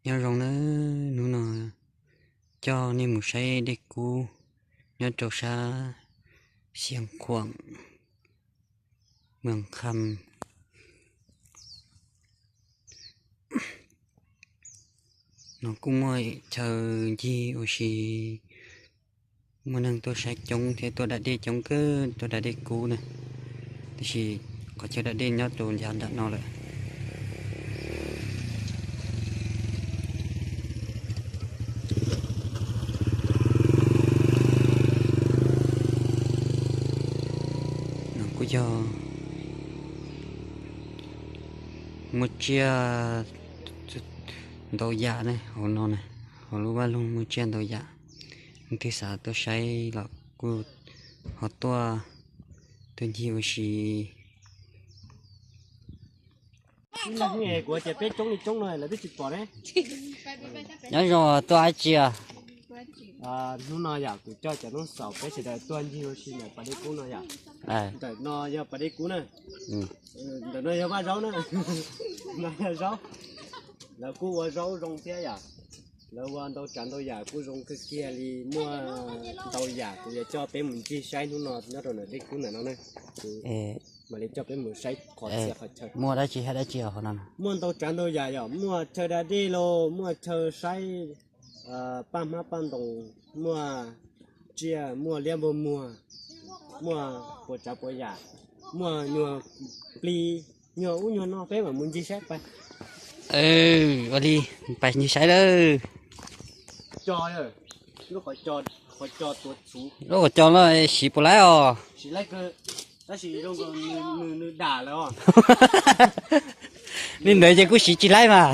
Nyob zoo nawb, hnub no coj nej mus saib dej kub nyob rau sab Xiav Khuam, Moos Kham. No kuj muaj chaw ncig ua si, muaj neeg tuaj saib coob thiab tuaj da dej coob kawg, tuaj da dej kub na. Tiam sis qhov chaw da dej nyob rau ncav nram no lawm. No kuj yog muaj tsiaj ntau yam ne, hauv no na, hauv lub vaj loog muaj tsiaj ntau yam. Leej twg xav tuaj saib los kuj ho tuaj, tuaj ncig ua si. Kuv tias peb coob li coob no lawv twb tsis pom ne. Nyob zoo, tuaj dab tsi? Hnub no yom kuv coj cov noob xaus peb sawv daws tuaj ncig ua si ntawm pas dej kub no yom. Ntawm no yog pas dej kub na. Ntawm no yog vaj zaub na. No yog zaub. Lawv kuj ua zaub zoo thiab yom. Lawv ua ntau tsav ntau yam kuj zoo kawg kiag li, muaj ntau yam kuv yuav coj peb mus ncig saib hnub no nyob rau ntawm dej kub ntawm no na. Kuv mam li coj peb mus saib qhov txhia qhov chaw. Muaj dab tsi hab dab tsi hauv no? Muaj ntau tsav ntau yam yom, muaj chaw da dej los, muaj chaw saib paj hmab paj ntoos, muaj tsiaj, muaj liab npog muag, muaj puas tsav puas yam, muaj nyuag plig, nyuag ub nyuag no, peb mam mus ncig saib pais. Ua li, pais ncig saib lawm. Lub qhov cos no siv puas laib os? Li ntawd ces kuj siv tsis laib mas.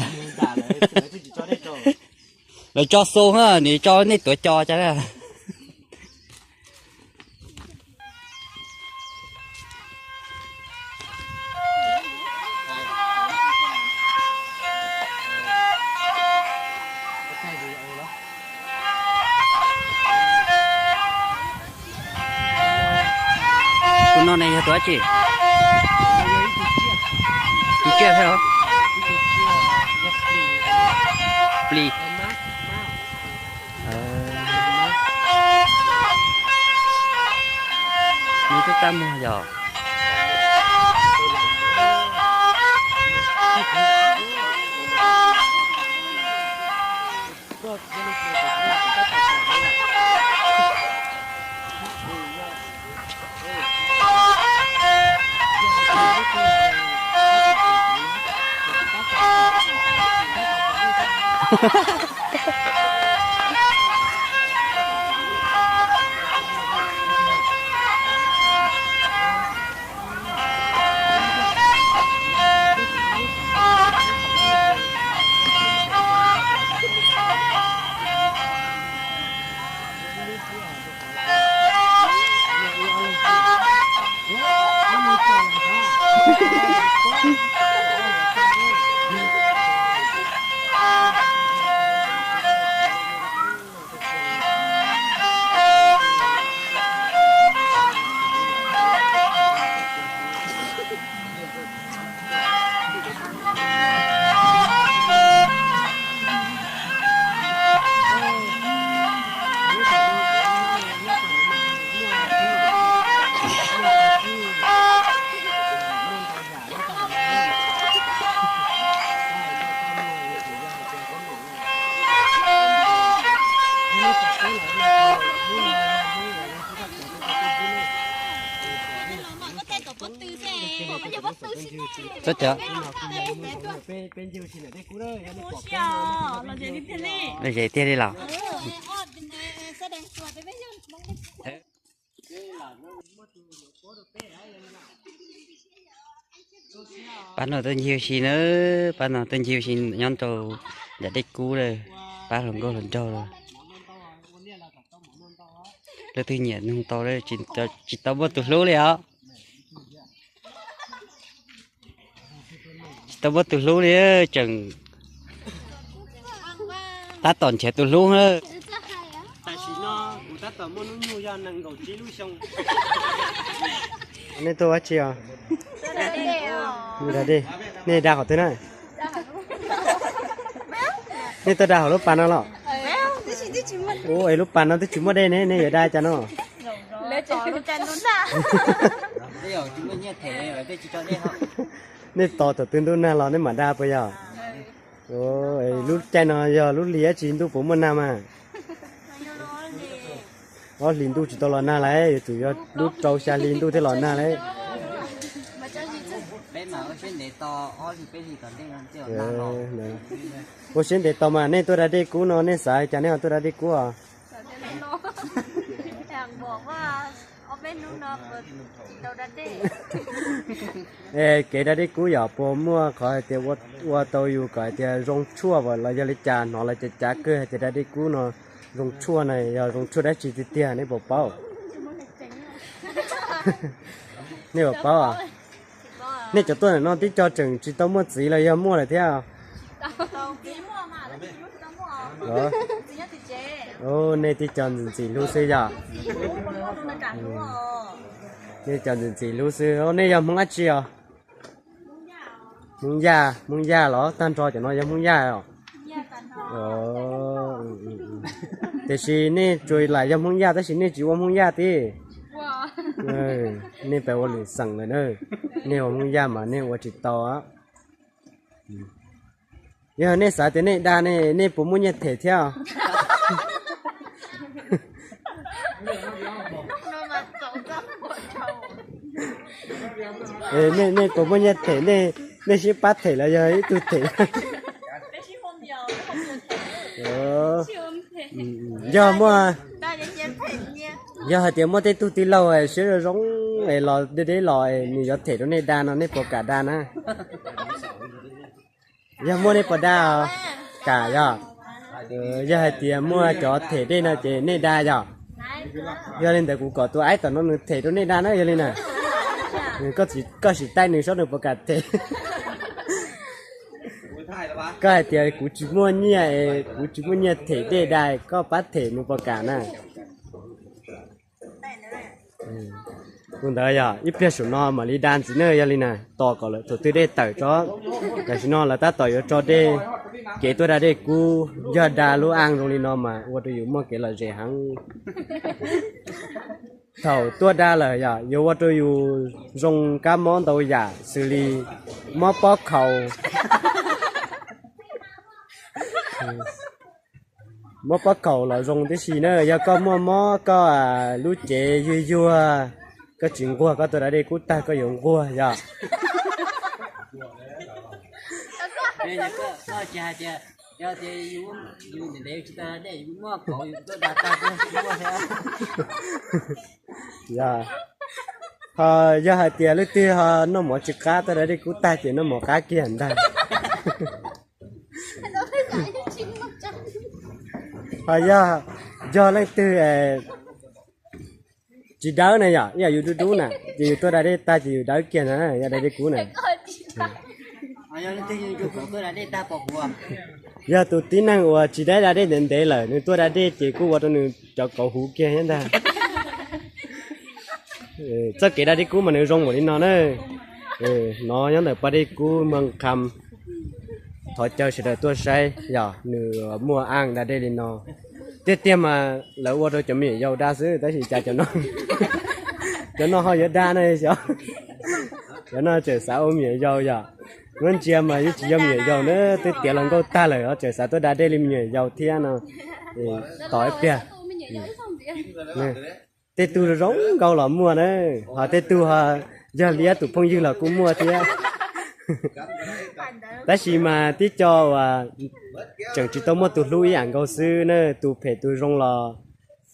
Lawv tso xoo na, nws tso nej tuav cos cas na. Tus no ne yog tus dab tsi? Tus tsiaj thiab os. Plis. Nws twb tab muag yog. Txhob cov. Los ze tiag li los? Pab no tuaj ncig ua si na, pab no tuaj ncig ua si nyob rau nram dej kub lawm, pab hluas nkauj hluas nraug lawm. Leej twg nyiam nug tau, tsis tau muaj tus hlub li os. Tsis tau muaj tus hlub li, tseem tab tom nrhiav tus hlub na. Tam sim no kuv tab tom muaj hnub nyoog yog nees nkaum tsib lub xyoo. Nej tuaj ua dab tsi os? Mus da dej. Nej da qhov twg na? Nej tuaj da hauv lub pas no los? Ua es lub pas no twb tsis muaj dej ne, nej yuav da cas no? Nej tos thaum twg ntuj nag los nej mam da puas yog? Lub caij no yog lub hli dab tsi ntuj puas muaj nag mas? Ob hlis ntuj tsis tau los nag lauj, yuav tsum yog lub rau xya hli ntuj thiaj los nag lauj. Ua siab ntev tau mas nej tuaj da dej kub no nej xav cas nej ho tuaj da dej kub os? Es kev da dej kub yog puas muaj qhov hais tias ua tau yus kom hais tias zoo tshuaj los yog li cas, hnov lawv cav cav kawg hais tias da dej kub no zoo tshuaj na, yog zoo tshuaj dab tsi tiag tiag nej puas paub? Nej puas paub? Nej cov tuaj ntawm no tib co tseem tsis tau muaj txiv los yog muaj lawm thiab? Nej tib co ntxim ntxim hlub xwb yog? Nej cov ntxim ntxim hlub xwb. Nej yog Hmoob dab tsi os? Hmoob Yaj, Hmoob Yaj los? Tag nrho cov no yog Hmoob Yaj os? Tiam sis nej tsuas lam yog Hmoob Yaj tab sis nej tsis ua Hmoob Yaj tib? Nej pab ua lwm xeem lawm na. Nej ua Hmoob Yaj mas nej ua tsis tau. Yog nej xav tias nej da ne, nej puas muaj nyiaj them thiab? Nej puas muaj nyiaj them, nej sib pab them los yog ib tug them? Yog muaj, yog hais tias muaj tej tug tij laug siab zoo zoo es los deb deb los nws yuav them rau nej da no nej puas kam da na? Yog muaj nej puas da? Kam yog? Yog hais tias muaj cov them dej no ces nej da yog? Yog li ntawd kuv kom tus aib tom no nws them rau nej da na yog li na. Koj sim taij nws saib nws puas kam them. Koj hais tias kuv tsis muaj nyiaj, kuv tsis muaj nyiaj them dej da, koj pab them nws puas kam na? Ua ntawd yog ib pliag saum no mam li da ntxiv na yog li na, tos kom lawv thaum twg dej tawm tso. Tam sim no lawv tab tom yuav tso dej, kev tuaj da dej kub, yog da lub aj zoo li no mas ua rau yus muaj kev lom zem heev. Thaum tuaj da lawm yog yuav ua rau yus zoo kab mob ntau yam xws li mob pob khaus. Mob pob khaus los zoo tib si na, yog koj muaj mob koj lub cev yuag yuag, koj tsis nquag, koj tuaj da dej kub tag koj yuav nquag yog? Yog, ho yog hais tias leej twg ho noj mov tsis qab tuaj da dej kub tag ces noj mov qab kiag ntag. Ho yog, yog leej twg tsis dawb na yom, ib yam yus dub dub na, ces yus tuaj da dej tag ces yus dawb kiag na, yog da dej kub na. Yog tus tib neeg uas tsis dawb da dej ntev ntev lawm nws tuaj da dej ces kuj ua rau nws cov kauv huv kiag thiab ntag. Txoj kev da dej kub mas nws zoo npaum li no na. No nyob ntawm pas dej kub Moos Kham, thov caw sawv daws tuaj saib yog nws muaj aj da dej li no. Tiag tiag mas lawv ua rau cov me nyuam yaus da xwb tab sis cas cov no ho yuav da na xyov. Cov no tseem xav ua me nyuam yaus yog. Muab ntsia mas yeej tsis yog me nyuam yaus na, twb tiav hluas nkauj tag lawm ho tseem xav tuaj da dej li me nyuam yaus thiab no. Tos ib pliag. Tej tug zoo nkauj los muaj na, ho tej tug ho yog liab tus phooj ywg los kuj muaj thiab. Tab sis mas tib co uas tseem tsis tau muaj tus hlub ib yam nkaus xwb na, tus phem tus zoo los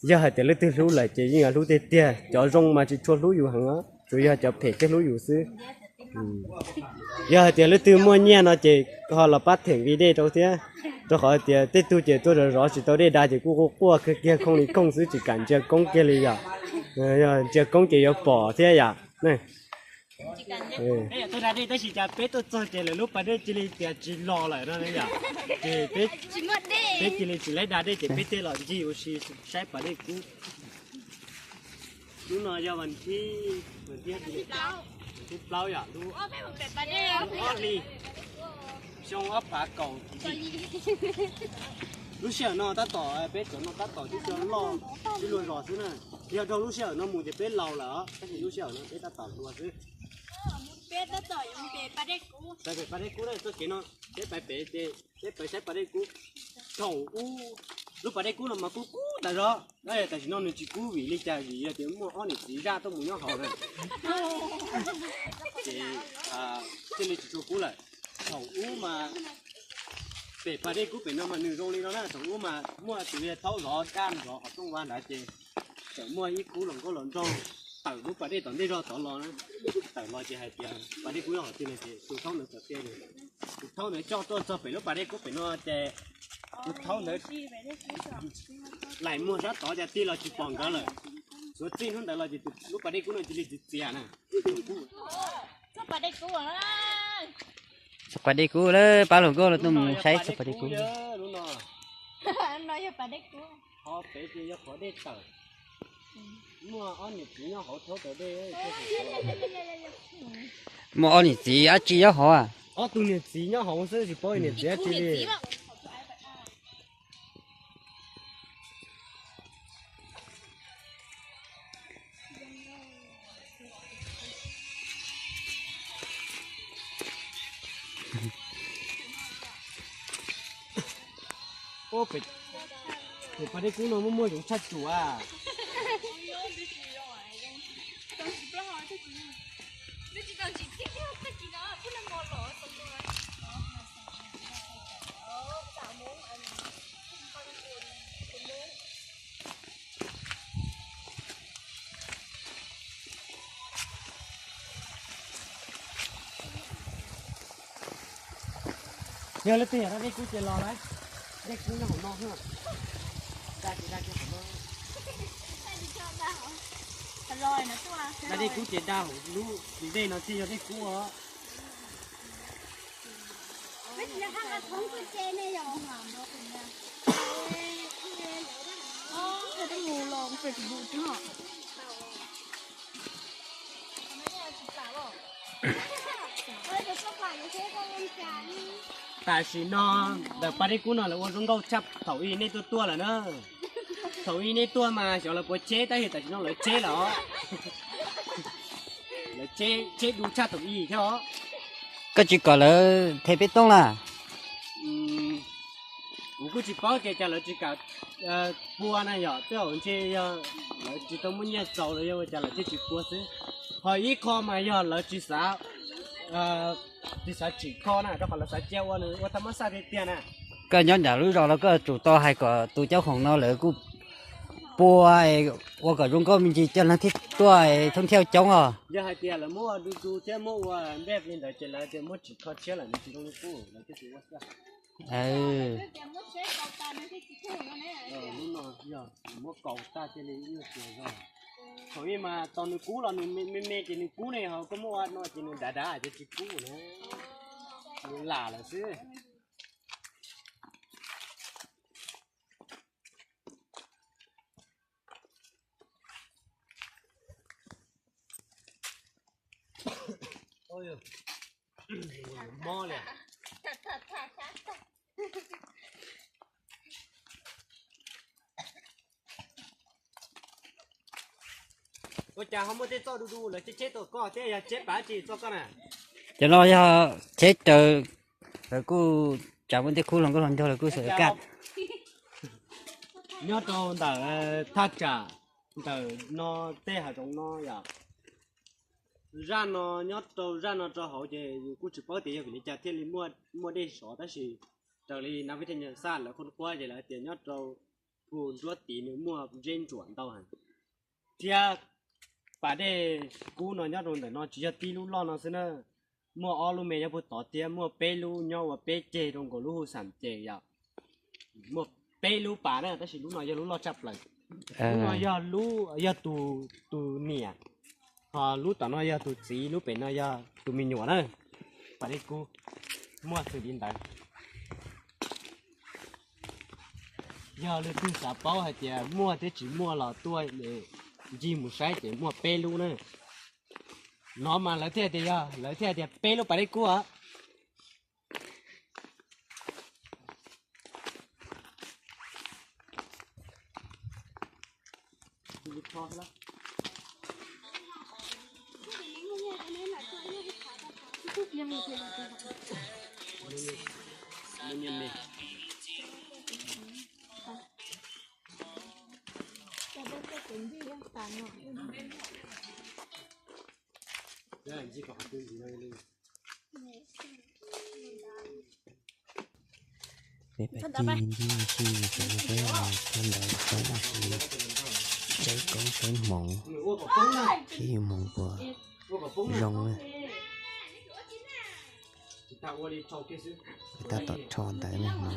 yog hais tias leej twg hlub lawm ces yeej yuav hlub tiag tiag, cov zoo mas tsis tshua hlub yus heev os, tsuas yog cov phem thiaj hlub yus xwb. Yog hais tias leej twg muaj nyiaj no ces ho los pab them nqi dej rau thiab, rau qhov tias tej tug ces tuaj zov zov tsis tau dej da ces kuj quaj quaj kiag kiag khooj li khooj xwb tsis kam ntsia koob kiag li yom. Yog ntsia koob ces yuav pom thiab yom. Peb tuaj da dej tab sis cas peb tuaj txog ces lawv lub pas dej cia li tias tsis los lawm no yom. Ces peb cia li tsis laib da dej ces peb thiaj los ncig ua si saib pas dej kub. Lub no yog vas thib, vas thib plaub yom, lub ob hlis. Xyoo ob phav kaum yim. Lub sij hawm no tab tom, peb cov no tab tom tib co loj tib luag zos xwb na. Yog dhau lub sij hawm no mus ces peb laus lawm os, tab sis lub sij hawm no peb tab tom hluas xwb. Peb tab tom yuav pem pas dej kub na, txoj kev no peb pais pem ces peb pais saib pas dej kub. Thaum ub lub pas dej kub no mas kub kub tas zog, tam sim no nws tsis kub vim li cas, vim yog tias muaj ob niam txiv zaj tuaj mus nyob hauv na, ces thiaj li tsis tshua kub lawm. Thaum ub mas pem pas dej kub pem no mas nws zoo li no na, thaum ub mas muaj tus thaub zov daj zov qhov rooj vag ntawd ces txawm muaj ib khub hluas nkauj hluas nraug tawm lub pas dej tom ntej zog tod los na. Tawm los ces hais tias pas dej kub nyob qhov twg no ces tus thaub ntawd txawm qhia, tus thaub ntawd coj tuaj txog pem lub pas dej kub pem no ces tus thaub ntawd laim muag sab tod cas tig los tsis pom nkawd lawm. Suav txij hnub ntawd los ces lub pas dej kub no cia li txias txias na. Txoj pas dej kub lawm, pab hluas nkauj no tuaj mus saib txoj pas dej kub. Qhov pem ces yog qhov dej tawm. Muaj ob niam txiv nyob hauv thoob taws dej. Muaj ob niam txiv dab tsi nyob hauv? Ob tug niam txiv nyob hauv xwb tsis paub niam txiv dab tsi li. Pem pas dej kub no muaj muaj zoov tshaj cuam. Yog leej twg yog dab dej kub ces los lawm. Dej kub nyob hauv no xwb. Dab dej kub ces da hauv lub ntej no thiaj yog dej kub os. Tam sim no ntawm pas dej kub no lawv ua zoo nkauj tshaj thaum ub nej tuaj tuaj lawm na. Thaum ub nej tuaj mas xyov lawv puas cheb tab sis tam sim no lawv cheb lawm os. Lawv cheb du tshaj thaum ub thiab os. Koj tsis kom lawv them peb tooj lawm? Kuv kuj tsis paub tias cas lawv tsis kam pua na yom, twb hauv ntshe yog lawv tsis tau muaj nyiaj txaus los yog ua cas lawv thiaj tsis pua xwb. Ho ib qho mas yog lawv tsis xav, tsis xav tsim kho na, rau qhov lawv xav cia ua nws ua tau mab xaj tiag tiag na. Koj nyob nram lub zos los koj tsum tau hais kom tus caub khoom no lawv kuj pua ua kom zoo nkauj me ntsis coj leej thiaj tuaj thoob thiaj coob os. Yog hais tias lawv muab ua du du thiab muab ua npej li ntawd ces lawv tias muab tsim kho tshiab lawm nws tsis zoo li qub lawv thiaj tsis ua xwb. Muab kaus tag cia li ib nyuag xias zog. Thaum ub mas tau nws kub los nws me me ces nws kub ne, ho koj muab ua no ces nws dav dav ces tsis kub na, nws lam lawm xwb. Mob li. Ua cas ho muaj tej txoj du du lawv cheb cheb tuaj koj thiab yog cheb pav tsis txoj koj na? Cov no yog cheb raws, lawv kuj tsav muaj tej khub hluas nkauj hluas nraug lawv kuj xav kaj. Nyob rau ntawm thaj tsam ntawm no tej hav zoov no yom, zaj no nyob rau zaj no rau hauv ces yus kuj tsis paub tias yog vim li cas thiaj li muaj dej sov tab sis raws li nav vib thaj nyas xaj lawv qhuab qhuab ces lawv tias nyob rau pug nruab tiv nws muaj zeb ntsuam ntau heev. Thiab pas dej kub no nyob rau ntawm no tsis yog tib lub loj no xwb na, muaj ob lub me nyob puag tod thiab muaj peb lub nyob ua peb ceg rau nkaus lub hu xam ces yom. Muaj peb lub pas na tab sis lub no yog lub loj tshaj plaws. Lub no yog lub, yog tus niam, ho lub tom no yog tus txiv, lub pem no yog tus me nyuam na. Pas dej kub muaj xws li ntawd. Yog leej twg xav paub hais tias muaj thiab tsis muaj los tuaj ncig mus saib ces muaj peb lub na. No mas lawv thiaj tias yog, lawv thiaj tias peb lub pas dej kub os. Peb pab cig ntij cig cov no peb los thaj ntawd coob dab tsi li, saib koob saib hmoov, saib yus hmoov puas zoo na. Tab tom rho ntawd ne no.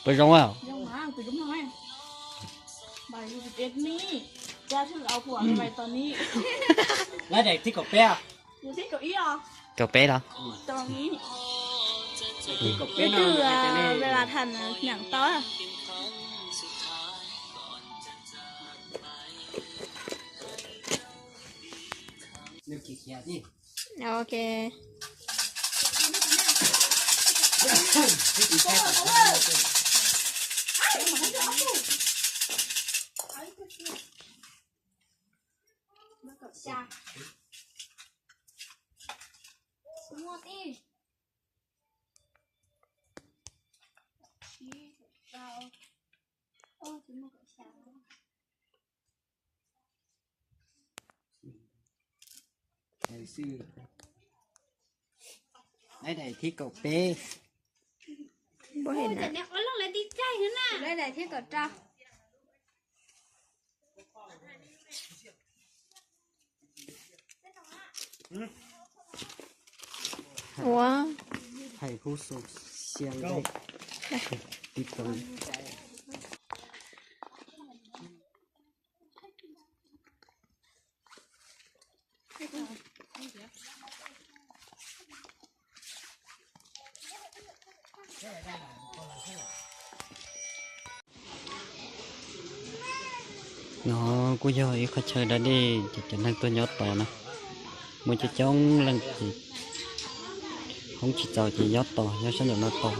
Puas zoo a? Lawv daim thib kaum peb. Kaum peb los? Ib tug ves las tham nyeem tau. Ok. Daim thib kaum peb. Daim thib kaum rau. Ua, hais hub xu xiab nqaij tib tug. No kuj yog ib qhov chaw da dej ces cov neeg tuaj nyob tos na. Muaj coob coob leej ces hoob tsis txaus ces nyob tos, nyob sab nraum no tos,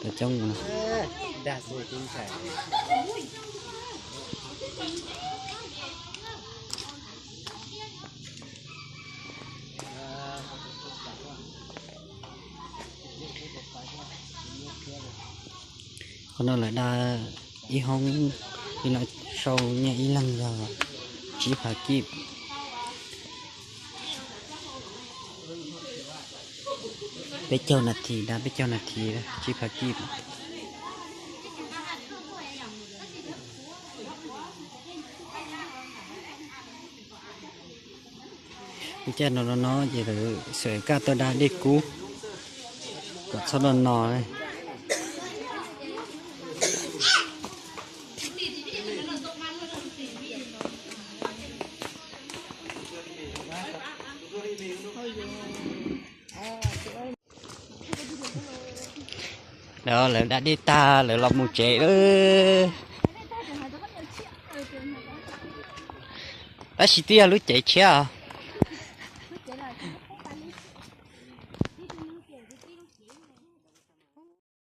tos coob no. Qhov no lawv da ib hoob, ib no sau nyiaj ib leeg yog tsib phav kib, peb caug nas this, da peb caug nas this tsib phav kib. Lub caij no no ces lawv xav kom tuaj da dej kub kom txhob do no. Lawv da dej tag lawv los mus tsev lawm. Tab sis twb yog lub cev tshiab.